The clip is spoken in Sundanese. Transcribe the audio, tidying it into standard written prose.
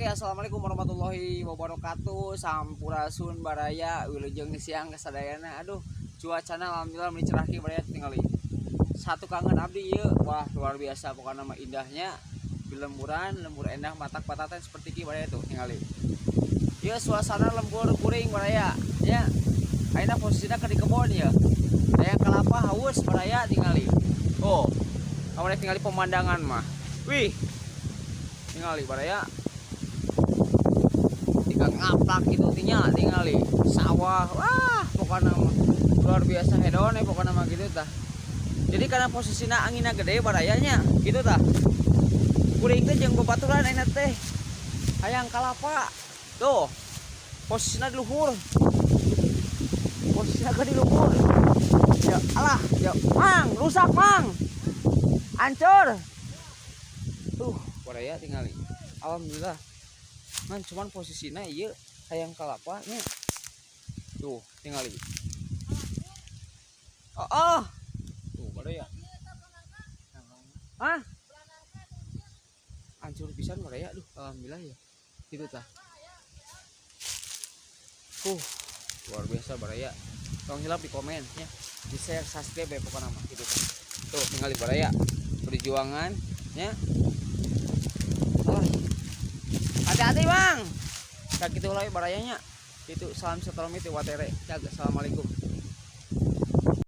Assalamualaikum warahmatullahi wabarakatuh. Sampurasun, baraya. Wilujeng siang kasadayana. Aduh, cuacana alhamdulillah meni cerah kieu, baraya. Tingali satu kangen abdi ieu. Wah, luar biasa pokoknya mah indahnya di lemburan lembur endah matak patatan seperti kieu, baraya. Tuh, tingali ieu suasana lembur kuring, baraya ya. Ayeuna posisinya ke di kebon ya, hayang kelapa haus, baraya. Tingali, oh, kamu tingali pemandangan mah. Wih, tingali, baraya, tinggal ngaplak gitu tinya. Tingali sawah, wah, pokoknya mah luar biasa hedon ya pokoknya mah gitu tah. Jadi karena posisinya anginnya gede, barayanya, gitu tah. Kuring teh jeung babaturan ayeuna teh hayang kalapa. Tuh, posisinya di luhur, posisinya ke di luhur ya. Alah ya, mang, rusak, mang, hancur tuh, baraya. Tingali, alhamdulillah man, cuman posisinya iya hayang kalapa nya. Tuh, tingali. Oh, tuh, baraya. Hah, hancur pisan, baraya. Duh, alhamdulillah ya, gitu tah. Luar biasa, baraya. Tolong hilap di komen ya, di share, subscribe ya, pokoknya mah gitu tah. Tuh, tingali, baraya, perjuangan ya. Alah. Hati-hati, bang. Kayak gitu lah barayanya itu. Salam setromi ti watere. Assalamualaikum.